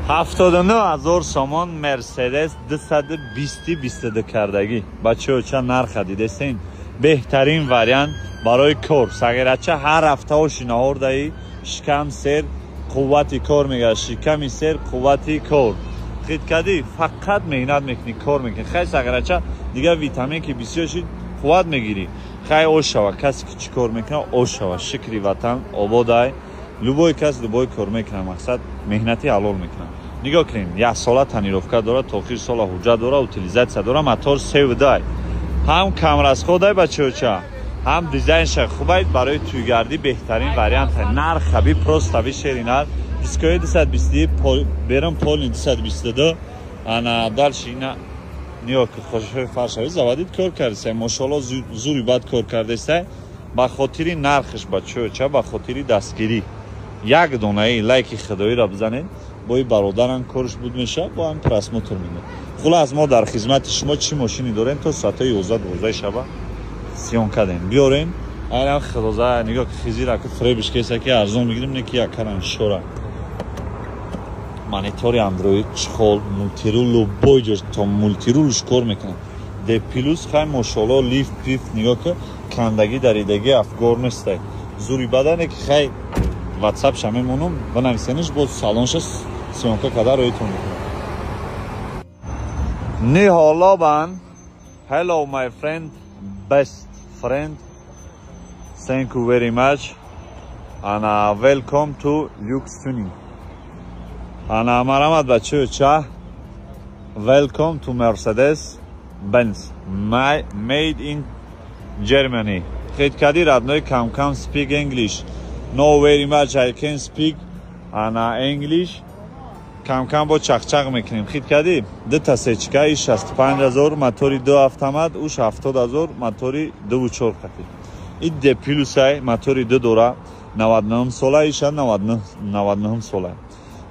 79 000 сомон Мерседес 220 22 кардагӣ. Бачаҳо, ча нарха дидесен? Беҳтарин вариант барои кор. Сағирача ҳар ҳафта оши наҳордаи, шикам сер, қуввати кор мегардад. Шиками сер, қуввати кор. Хит кардӣ, фақат меҳнат мекунӣ, кор мекунӣ. Хай, сағирача, дигар витамин ки бисёр шид, қувват мегирӣ. Хай, ош шава, касе ки чӣ кор мекунад, ош шава. Шукри, ватан ободай. Любой кас любой кор мекунад, мақсад меҳнати ҳалол мекунад. Нигоҳ кунем, як сола тонировка дорад, то охири сола ҳуҷҷат дорад, утилизация дорад, мотор севдай, ҳам камрасход ай, бачаоча, ҳам дизайнша хубай, барои тӯйгардӣ беҳтарин вариант. Нарха би просто би шеринар. Дискои 220 берам, полный 222. Ана дальше ина нигоҳ ки хошои фаршави заводить кор кардесай, мошоалло, зури бад кор кардесай. Ба хотири нархш, бачаоча, ба хотири дастгирӣ як донаи лайки худоиро бизанед. Бо и бародарам корш буд мешавад, бо ҳам просмотр мекунад. Хулас, мо дар хизмати шумо. Чӣ мошине дорем, то соатҳои 11-12 шаба съёмка дем, биёрем. Айнам худоза, нигоҳ ки хизира ки фребиш кеса ки арзон мегирем, не ки якаран шора. Монитори андроид, чехол, мультирул, любой ҷош то мультирулш кор мекунад. Д плюс, хай, мошоалло, лифт пиф, нигоҳ ки кандагӣ, даридагӣ, афгор нестай, зури бадане ки. Хай, ватсапша мемонам, бинависениш, боз салонша съёмка када роитон мекунам. Ниҳолобан. Hello, my friend, best friend, thank you very much and welcome to Lux Tuning. Ана марамад, бачаоча, welcome to Mercedes Benz My made in Germany. Хит кади, родной? Кам кам speak English. No very much I can speak ана English. Кам-кам бо чақчақ мекунем. Хит кардӣ? Дута сечка, и 65 000, мотори ду, автомат, уш 70 000, мотори дуву чор қати. И Д плюсай, мотори ду дора, 99 сола, иша 99 сола.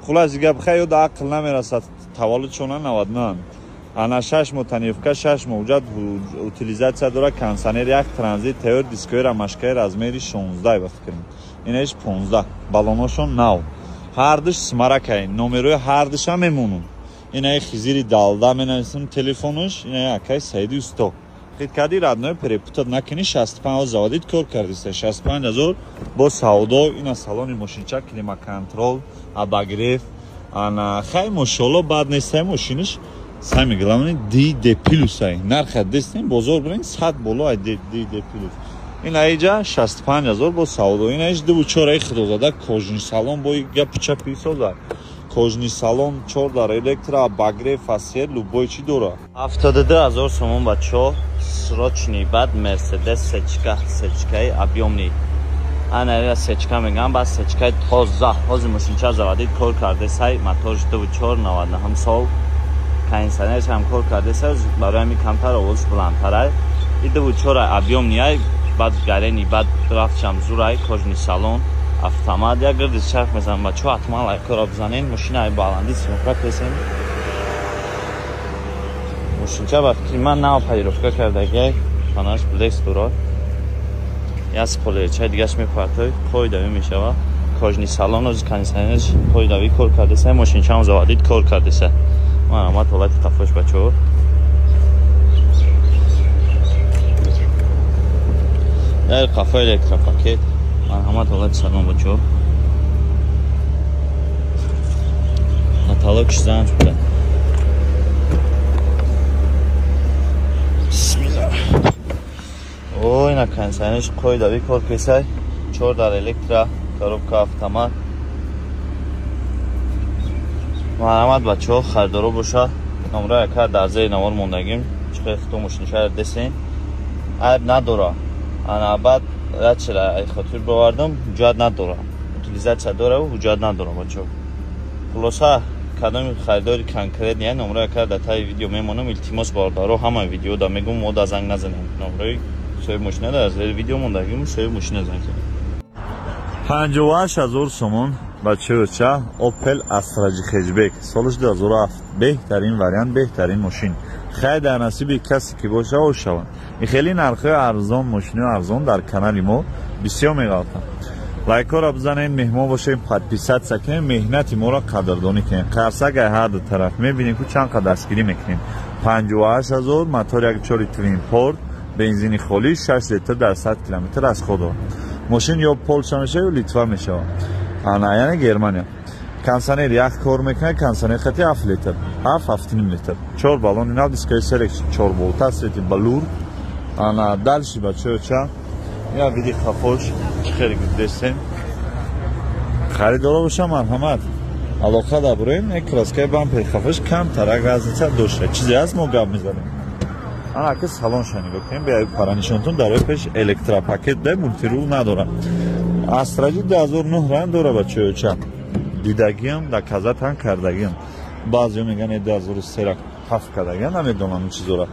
Хулас гап, хай, ёда ақл намерасад, таваллудшона 99. Ана 6 моҳ тонировка, 6 моҳ ҳуҷҷат, утилизация дора, кондиционер як, транзит, тайёр, дискои рамашкаи размери 16 ба фикрам. Инаиш 15, балоношон нав. Ҳардуш смаракай, номерои ҳардуша мемонум. Инаи хизири далда менависам телефонуш, инаи акай Саиди усто. Хит кардӣ, родной? Перепутать накунӣ, 65 заводить кор кардиста, 65 000 бо савдо. Ина салони мошинча, климат-контроль, обогрев. Ана хай, мошолло, бад нестай мошиниш. Самое главное, ди Д плюсай. Нарха дестем, бозор бирен, сад боло ай ди Д плюс. Ин аиҷа 65 000 бо савдо. Ин аиш дуву чораи худозада, кожаный салон, бо гапи чапи соза. Кожаный салон, чор дар электро, обогрев, фасер, любой чи дора. 72 000 сомон, бачо, срочный. Бад Мерседес сечка, сечкаи объёмный. Ана ира сечка мегам, баъд сечкаи тоза. Ҳозир мошинча заводить кор кардесай, моторш дуву чор, 99 сол, кондиционерш ҳам кор кардесай, барои ҳамин камтар овозш баландтарай. И дуву чора объёмный ай, баъд гарени, баъд рафтшам зурай, кожаный салон, автомат. Як гирди чарх мезанам, бачо, ҳатман лайкора бизанен. Мошина ай баландӣ съёмка кесем. Мошинча ба фикри ман нав полировка кардагиай, фонарш блеск дорад, як спойлерчаи дигаш мепартой, қоидавӣ мешава. Кожаный салон, ози кондиционерш қоидавӣ кор кардесай, мошинчаам заводить кор кардесай. Марҳамат, ҳолати қафош, бачаҳо. Дар қафо электропакет. Марҳамат, ҳолати салон, бачаҳо. Каталог занҷ буда. Бисмилла. О, ина кондиционерш қоидавӣ кор кесай, чор дар электро, коробка автомат. Марҳамат, бачаҳо, харидоро боша, номра яка дар зери навор мондагим. Чихел хито мошиншаҳр десен, айб надора. Ана баъд рачера ай хотир бовардам, ҳуҷҷат надора, утилизация дораву ҳуҷҷат надора, бачаҳо. Хулоса, кадоми харидори конкретный, номро яка дар таи видео мемонам. Илтимос, бародаро, ҳама видео да мегум, мо да занг назанем. Номрои соҳиби мошина дар зери видео мондагим, соҳиби мошина занг занем. 58 000 сомон, бачаоча, Опел Астра хэтчбек, солаш 2007, беҳтарин вариант, беҳтарин мошин. Хай, дар насиби касе ки боша, ошаванд. И хеле нархҳои арзон, мошинои арзон дар канали мо бисёр меғалтанд. Лайкҳоро бизанед, меҳмон бошем, подписаться кунем, меҳнати моро қадрдонӣ кунем. Қарсак ай ҳар ду тараф мебинем, ку чанд қад дастгирӣ мекунем. 58 000, мотор 1,4 твин порт, бензини холӣ, 6 литр дар 100 километр расход дорад. Мошин ё Полша мешава, ё Литва мешава, ана яъне Германия. Кондиционер як кор мекунад, кондиционер хати 7 литр, 7, 7,5 литр. Чор баллони нав, дискаи серек чор болта, цвети балур. Ана дальше, бачаёча, я види хафош чӣ хеле гуддесем. Харидоро боша, марҳамат, алоқа даброем. Краскаи бампери хафош камтарак разница дошта, чизе ҳаст, мо гап мезанем. Ана ки салонша нигоҳ кунем, беяи паранишонтон. Дарои пеш электропакет да, мультирул надорам. Астраҷи 2009 ран дора, бачаёча, дидагиам, доказать кардагиам. Баъзео меган 2003 ҳафт кардагиам, намедонам ин чизора.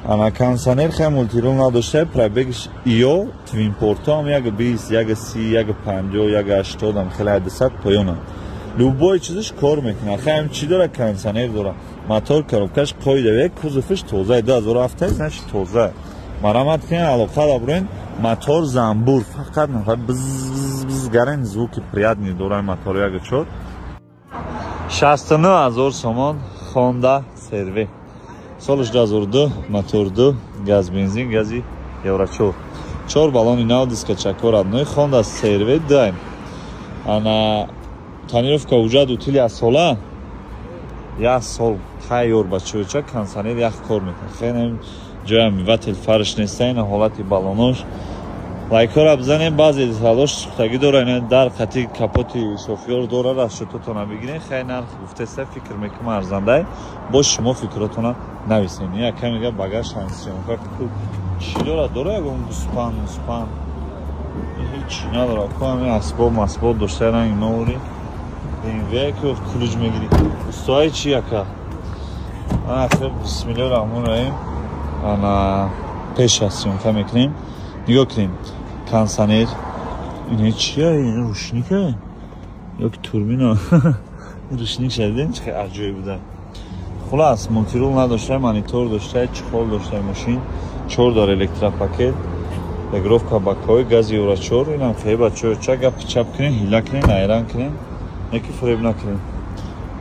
Ана кондиционер хай, мультирул надошта, пробегш ё твинпортам 1,20, 1,30, 1,50, 1,80, хеле 200 поёнам. Любой чизаш кор мекунад. Хайм чӣ дора? Кондиционер дора, мотор, коробкаш қоида, кузовш тоза, 2007, значит, тоза. Марамат кунед, алоқа даброен. Мотор замбур, фақат бз гарен, звуки приятный дора мотор 1,4. 69 000 сомон Хонда CR-V, солаш 2002, мотор 2, газ бензин, гази евро 4, чор баллони нав, диска чакор родной. Хонда CR-V 2. Ана тонировка уҷад утили аз сола як сол тайёр, бачаоча. Кондиционер як кор мекунад, хеле ҷоям вател фарш неста. Ина ҳолати баллонош. Лайкҳоро бизанем. Баъзе деталош сӯхтагӣ дора, ина дар хати капоти шофёр дора, расчётотона бигирен. Хай, нарх гуфтеста, фикр мекунам, арзандай бо шумо фикротона нависен. Яка мега багаж съёмка чӣ дора? Дора ягон гуспан муспан? Ҳечи надора. Ку ҳами асбоб масбоб дошта, ранг нори BMW, ки ключ мегирӣ. Устои чи яка? Ана бисмиллоҳи раҳмони раҳим. Ана пеш аз съёмка мекунем, нигоҳ кунем. Кондиционер ин чия? Ин рушника ё ки турбина? Рушник шадидем, чи аҷоиб буда. Хулас, мультирул надошта, монитор дошта, чехол дошта мошин, чор дар электропакет, регулировка боковой, гази евро 4. Инам хеле, бачаҳо, гапи чап кунем, ҳила кунем, найран кунем, яки фуреб накунем.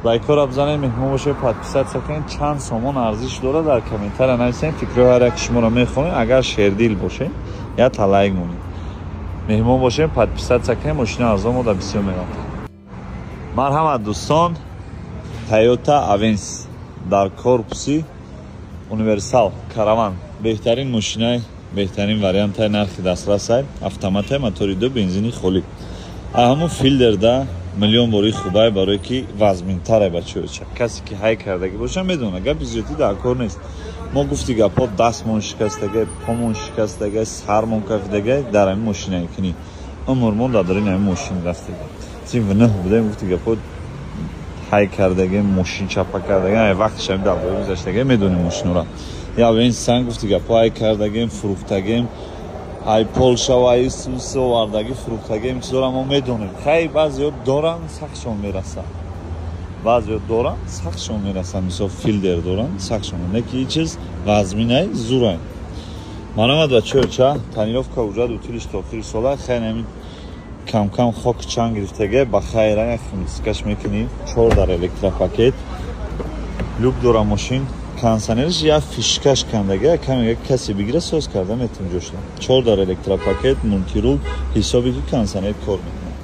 Лайкҳоро бизанед, меҳмон бошед, подписаться кунед. Чанд сомон арзиш дорад, дар комментария нависем. Фикрҳои ҳар яки шуморо мехонем. Агар шердил бошед, як лайк монед. Меҳмон бошем, подписаться кунем. Мошина арзон мода бисёр мерафт. Марҳамат, дӯстон, Тойота Авенс дар корпуси универсал караван, беҳтарин мошинай, беҳтарин вариантай, нархи дастрасай, автоматай, мотори ду, бензини холӣ. Ҳамун Филдерда миллион бори хубай, барое ки вазминтарай, бачаоча. Касе ки ҳай кардагӣ боша, медона, гапи зиёдӣ дар кор нест. Мо гуфти гапҳо, дастмон шикастагай, помон шикастагай, сармон кафидагай дар ҳамин мошинае кунӣ. Умрмон дар дарини ҳамин мошин рафтага. Синфи нӯҳ будем, гуфти гапҳо, ҳай кардагем, мошин чапа кардагем, вақтиш ҳами дар бои гузаштагем, медонем мошинора. Я сан, гуфти гапҳо, ҳай кардагем, фурӯхтагем, ай Полша ва ай Сус овардагӣ фурӯхтагем, чизора мо медонем. Хай, баъзеҳо доранд, сахтшон мерасад, баъзеҳо доранд, сахтшон мерасад, мисол Филдер доранд, сахтшон не ки чиз вазминай, зурай. Маромад, бачаоча, тонировка уҷад утилиш то охири сола. Хай, ҳамин камкам хок чанг гирифтага, ба хайра як химчисткаш мекунӣ. Чор дар электропакет, люк дора мошин, кондиционерш як фишкаш кандага, каме касе бигира, соз карда метавон ҷошта. Чор дар электропакет, мультирул, ҳисобе ки кондиционер кор мекунад.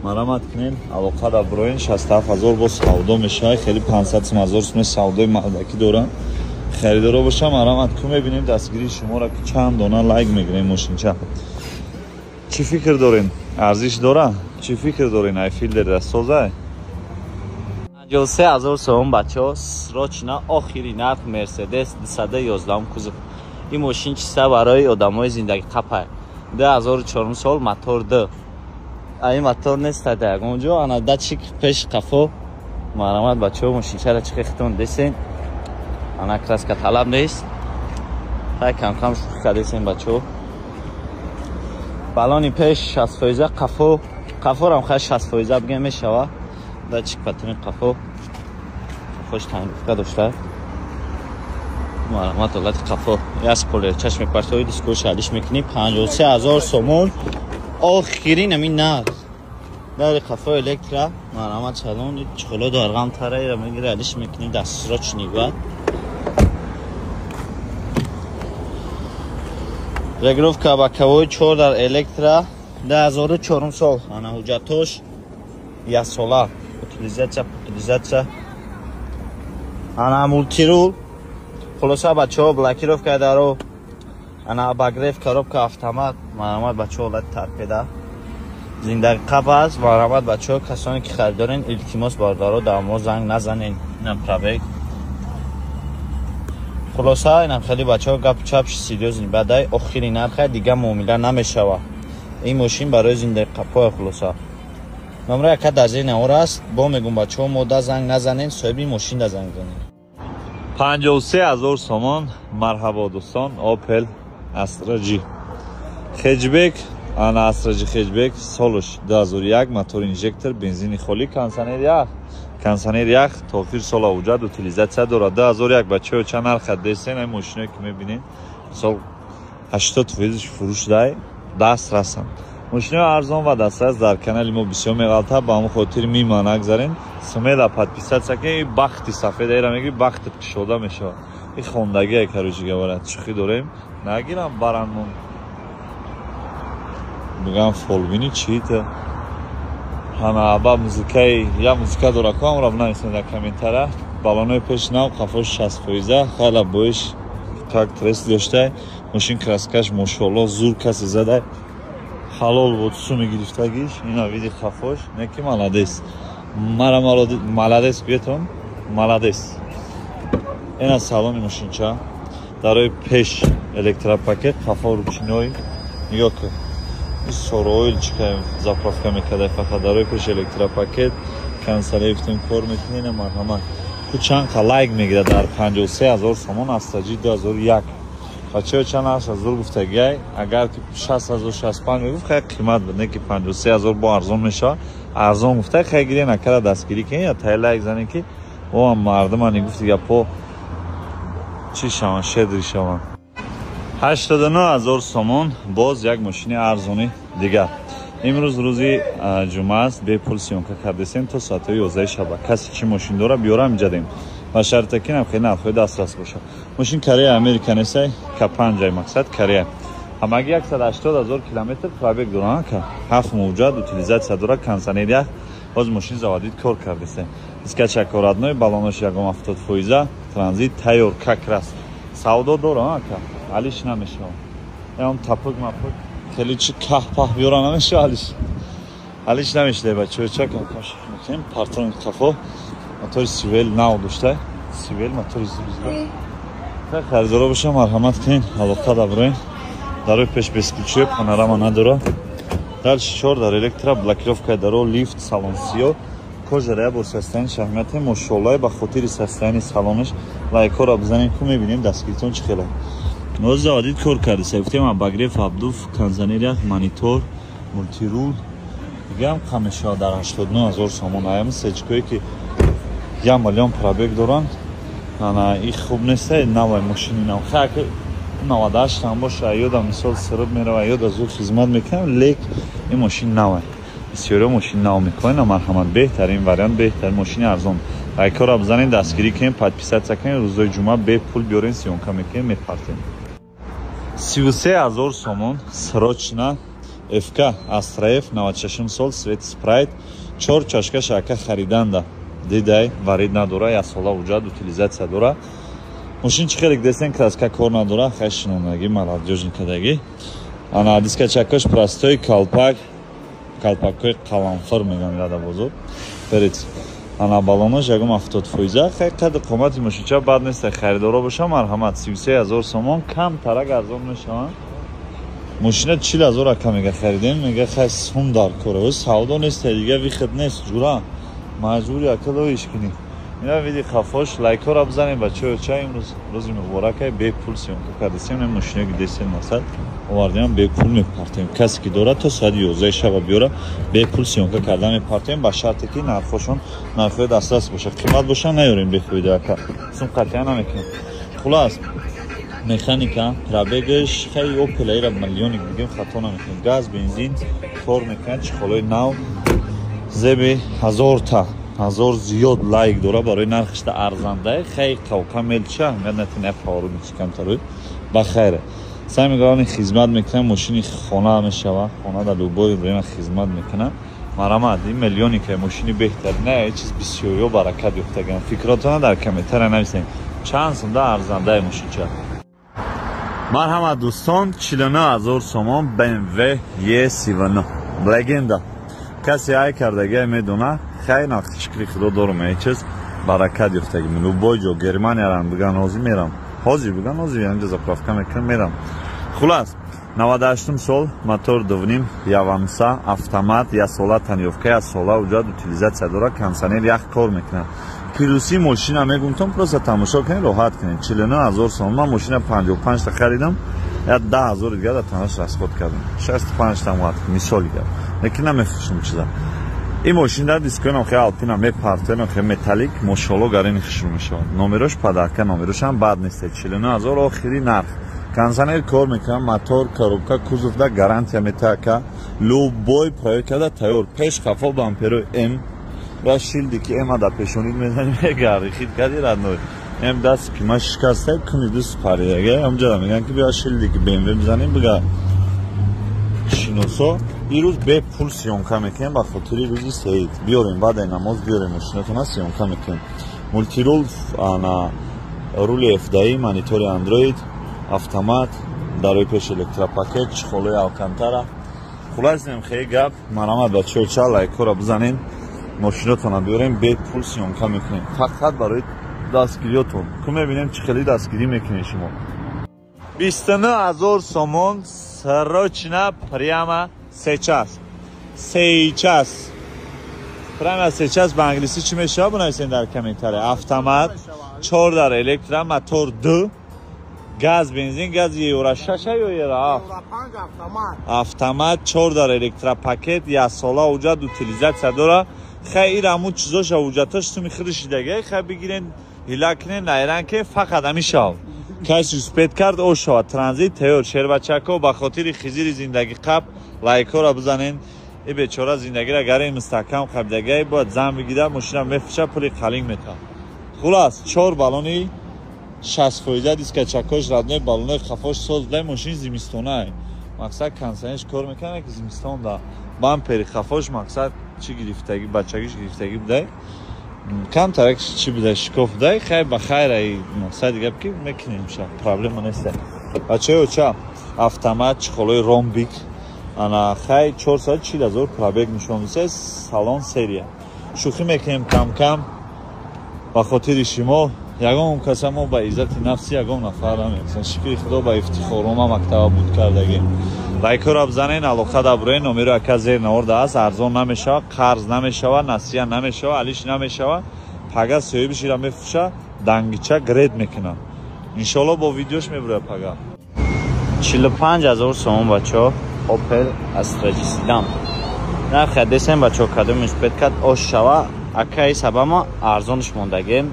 Марамат кунед, алоқа дар броен. 67 000 бо савдо мешавад, хеле 500 ҳазор суми савдои мардакӣ дорам. Харидоро боша, марамат ку. Мебинем дастгирии шуморо, ки чанд дона лайк мегирем. Мошинча чӣ фикр дорем? Арзиш дора? Чӣ фикр дорем? Ай Филдер дастсоза? 53 000 сомон, бачаҳо, срочно, охири нарх. Мерседес 211 кузов. Ин мошин чиста барои одамои зиндагӣ қапай. 2004 сол, мотор д, ин мотор нест ада ягон ҷо. Ана датчик пеш, қафо. Марамат, бачаҳо, мошинчара чихе хитон десен. Ана краска талаб нест, хай камкам шӯхӣ кардесен, бачаҳо. Балони пеш 60%, қафо, қафорам хай 60% бигем мешава. Датчик патрони қафо, қафош тонировка дошта. Марҳамат, ҳолати қафо як спойлер, чашми партои, дискои шалиш мекунӣ. 53 000 сомон. Охирин ҳамин нарх. Дар қафо электро, марҳамат салон, чхоло дарғам тараира мегири, алиш мекунӣ дастсрочный бад. Регировка боковой 4 дар электро 2004 сол. Ана ҳуҷҷатош як сола. Утилизатсия, утилизатсия. Ана мултирул. Хулоса бачаҳо блокировка даро. Ана обогрев, коробка автомат. Марҳамат бачаҳо ҳолати торпеда. Зиндаги қаб аст. Марҳамат бачаҳо, касоне ки харидорен, илтимос бародаро дар мо занг назанен. Инам пробег. Хулоса инам хеле бачаҳо гап чап серьёзный бадай охири нарха дига муомила намешава. Ин мошин барои зиндаги қабҳоя хулоса. Номра яка дар зери навор аст. Бо мегум бачаҳо мода занг назанен, соҳиби мошин да занг занен. 53000 сомон. Марҳабо дӯстон, Opel Astra G. Хеджбек, ана Astra G хеджбек, солш 2001, мотор инжектор, бензини холӣ, кондиционер ях. Кондиционер ях, то охир сола ҳуҷҷат утилизатсия дорад. 2001 бачаҳо чанд нарха дестен, ай мошиное ки мебинед, сол 80% фурӯш дай, даст расанд. Мошинои арзон ва дастрас дар канали мо бисёр меғалта, ба ҳамон хотир мима нагзарен. Смела подписаться ки бахти сафед эра мегири, бахтат кушода мешавад. Ин хондагие, короче говоря, шӯхӣ дорем. Нагирам баранмон. Мегам фолбини чита. Ҳана аба музикаи, я музика дора ку амра бинависед дар комментария. Балонои пеш нав, қафош 60%, хела боиш так трес доштай. Мошин краскаш мошоалло зур касе задай. Ҳалол буд суми гирифтагиш, ина види қафош, не ки молодец. Мара молодец гӯетон, молодец. Ина салони мошинча. Дарои пеш электропакет, қафо ручной. Нигоҳ кун. Ин сороил чика заправка мекарда фақат дарои пеш электропакет, консолифтон кор мекунӣ, ина марҳамат. Ку чанд қа лайк мегирад дар 53000 сомон Astra G 2001. Бачаҳо чанд ҳазор гуфтагиай, агар ки 60000 65 мегуфт, хай қимат буд, не ки 53000 бо арзон мешавад. Арзон гуфта, хай гирен, акара дастгирӣ кунед, я тай лайк занед ки о мардумани гуфти гапо чӣ шаванд, шедрӣ шаванд. 89000 сомон боз як мошини арзони дигар. Имрӯз рӯзи ҷумъа аст, бепул съёмка кардесем то соатҳои 11 шаба. Касе чӣ мошин дора биёрам инҷа дем. Ба шарте ки нам хеле нархҳои дастрас бошад. Мошин Корея Америка несай, К5 мақсад Корея. Ҳамагӣ 180000 километр пробег дора, ка 7 мавҷуд, утилизатсия дора, кондиционер ях. Боз мошин заводит кор кардесе. Дискача родной, балонош ягон 70%, транзит тайёр как раз. Савдо дора, ка алиш намешавад. Ям тапук мапук хеле чи каҳ паҳ биёра намешавад алиш. Алиш намешавад бачаҳо, ча кам мекунем, партрон қафо мотори Сивел нав дошта. Сивел мотори зибизда. Та харидоро боша марҳамат кунед, алоқа даброен. Дарои пеш бесключие, панорама надора. Дальше 4 дар электро, блокировка даро, лифт, салон сиё. Кожара я бор состояние шаҳмияте мошоллай ба хотири состояние салонаш лайкҳоро бизанем ку мебинем дастгиритон чӣ хела. Ноз заводит кор карда. Гуфтем обогрев, обдув, кондиционер ях, монитор, мультирул. Дига ҳам кам мешавад дар 89000 сомон. Аями сечкое ки 1 миллион пробег доранд. Ана и хуб нест, навай мошини нав. Хай 98 там боша, ёда мисол сириб мерава, ёда зуд хизмат мекунам, лек ин мошин навай. Бисёриҳо мошин нав мекунанд, марҳамат, беҳтарин вариант, беҳтарин мошини арзон. Лайкҳоро бизанед, дастгирӣ кунед, подписаться кунед, рӯзои ҷумъа бепул биёрен, съёмка мекунем, мепартем. 33000 сомон срочно ФК Astra F 96 сол цвет спрайт, 4 чашка шака хариданда. Дидай, варид надора, як сола ҳуҷҷат, утилизатсия дора. Мошин чӣ хеле дестен краска кор надора, хай шинонаги, молодёжный кадаги. Ана дискачакош простой, калпак, калпакҳои қаламфир мегӯям рада бозор. Перец. Ана балонош ягон 70%, хай қадди қомати мошинча бад нест, харидоро боша марҳамат 33000 сомон кам тарак арзон мешаванд. Мошина 40000 ака мега харидем, мега хай сум дар кора. Савдо нест, дига выход нест, ҷура. Маҷбури ака лоиш кунӣ. Ина види қафош, лайкҳоро бизанем бачаҳо, ча имрӯз рӯзи муборакай, бепул съёмка кардесем, ин мошиное ки дестем мақсад овардем, бепул мепартем. Касе ки дорад то соати 11 шаба биёра, бепул съёмка карда мепартем, ба шарте ки нархҳошон нархҳои дастрас бошад. Қимат боша наёрем бефоида ака. Сум қатъиян намекунем. Хулас, Механика, пробегаш хай Opel ира миллионик бигем хато намекунем. Газ, бензин кор мекунад, чехолои нав. Зеби 1000 та, 1000 зиёд лайк дора барои нархишда арзанда. Хай қавқа мелча, аҳамият натин фавору мечикамтаруй. Ба хайр. Сами главный хизмат мекунам, мошини хона мешава, хона дар любой время хизмат мекунам. Марамад, ин миллионика мошини беҳтар, не, чиз бисёриё баракат ёфтаган. Фикротона дар комментария нависед. Чанд сумда арзандаи мошинча. Марҳамат дӯстон, 49000 сомон BMW E39. Легенда. Касе ай кардагия медона, хай нақти шукри худо дорум, ҳеҷ чиз баракат ёфтагӣ. Любой ҷо Германиярам биган ҳозир мерам. Ҳозир биган ҳозир инҷа заправка мекунам мерам. Хулас, 98 сол, мотор 2.5, Явамса, автомат, я сола танёвка, я сола уҷад утилизатсия дора, кондиционер ях кор мекунад. Плюси мошина мегумтон, просто тамошо кунед, роҳат кунед. 49000 сомон, ман мошина 55 та харидам, я 10000 дигар дар танаш расход кардам. 65 та муат, мисол дигар. Лекин намефурӯшам чиза. Ин мошин дар дискоинам хеле алпина мепартоям, хеле металлик, мошоло гарини хушрӯ мешавад. Номерош падарка, номерош ҳам бад нест. 49000 охири нарх. Кондиционер кор мекунад, мотор, коробка, кузов да гарантия метака. Любой проверка да тайёр. Пеш хафо бамперои М ва шилди ки М да пешонид мезанем, мегарди хит кади родной. М даст ки ма шикаста куни дуст паридаге. Ҳамҷода меган ки биё шилди ки BMW мезанем, бига шиносо. Ирӯз бе пул съёмка мекунем ба хотири рӯзи сеид. Биёрем баъди намоз биёрем мошинатона съёмка мекунем. Мультирул, ана рули FDI, монитори Android, автомат, дарои пеш электропакет, чехолои Алкантара. Хулас нем хеле гап, марамат бачаҳо ча лайкҳоро бизанем, мошинотона биёрем, бе пул съёмка мекунем. Фақат барои дастгириётон. Ку мебинем чӣ хеле дастгирӣ мекунед шумо. 29000 сомон срочно прямо сейчас. Сейчас. Прямо сейчас ба англисӣ чӣ мешавад бинависед дар комментария. Автомат, 4 дар электро, мотор 2, газ, бензин, газ евро 6 ё евро 7. Автомат, 4 дар электропакет, як сола уҷад утилизатсия дора. Хай ир ҳамун чизоша уҷатош суми худаш дига, хай бигирен, ҳила кунен, найран ке фақат ҳамин шав. Каси успет кард, о шавад. Транзит тайёр. Шербачако ба хотири хизири зиндагӣ қаб лайкҳоро бизанен. И бечора зиндагиро гари мустаҳкам қабидагай бояд зан бигирад, мошина мефурӯшад, пули қалинг метавад. Хулас, 4 баллони 60% дискачакош родной, баллонои хафош соз дай мошини зимистонай. Мақсад кондиционерш кор мекунад ки зимистон да. Бампери хафош мақсад чӣ гирифтагӣ, бачагиш гирифтагӣ будай. Камтарак чӣ будай, шикоф будай, хай ба хайр ай мақсад гап ки мекунем ша, проблема нест. Бачаҳо ча автомат, чехолои ромбик, ана хай 440000 пробег нишон медиҳад, салон серия. Шӯхӣ мекунем кам-кам ба хотири шумо. Ягон каса мо ба иззати нафси ягон нафар намерасем. Шукри худо ба ифтихорома мактаба буд кардагем. Лайкҳоро бизанен, алоқа дабурен, номеро ака зер наворда аст, арзон намешавад, қарз намешавад, насия намешавад, алиш намешавад. Пага соҳибиш ира мефурӯша, дангича гред мекунад. Иншоалло бо видеош мебурад пага. 45000 сомон бачаҳо, Opel Astra Седан. Нархи десем бачаҳо кадом успет кард, ош шава, акаи сабама арзонш мондагем.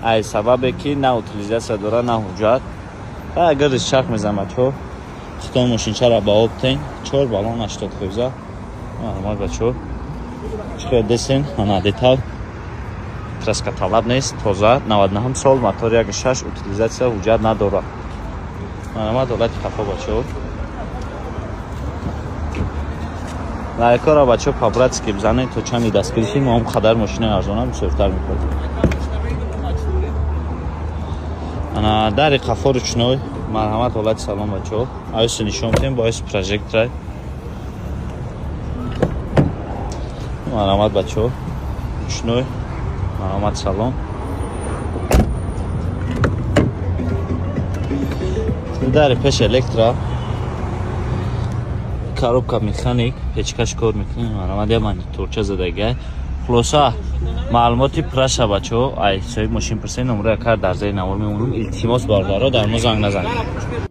Ай сабабе ки на утилизатсия дора, на ҳуҷҷат. Ва агар чарх мезанам бачаҳо, хитон мошинчаро ба об тен, 4 баллон 80%. Маълумот бачаҳо. Чӣ десен, ана детал. Краска талаб нест, тоза, 99 сол, мотор 1.6, утилизатсия ҳуҷҷат надора. Маълумот ҳолати хафо бачаҳо. Лайкҳоро бачаҳо по-братски бизанед то чанди дастгириши мо ҳам қадар мошинаи арзона бисёртар мекунем. Ана дари қафо ручной, марҳамат ҳолати салон бачаҳо. Айсо нишон медиҳем бо айс прожектор. Марҳамат бачаҳо, ручной, марҳамат салон. Дари пеш электро, коробка механик, печкаш кор мекунем. Марҳамат я мониторча задагай. Хулоса маълумоти праша бачаҳо, ай соҳиби мошин пурсед, номеро якар дар зери навор мемонам. Илтимос бародаро, дар мо занг назанед.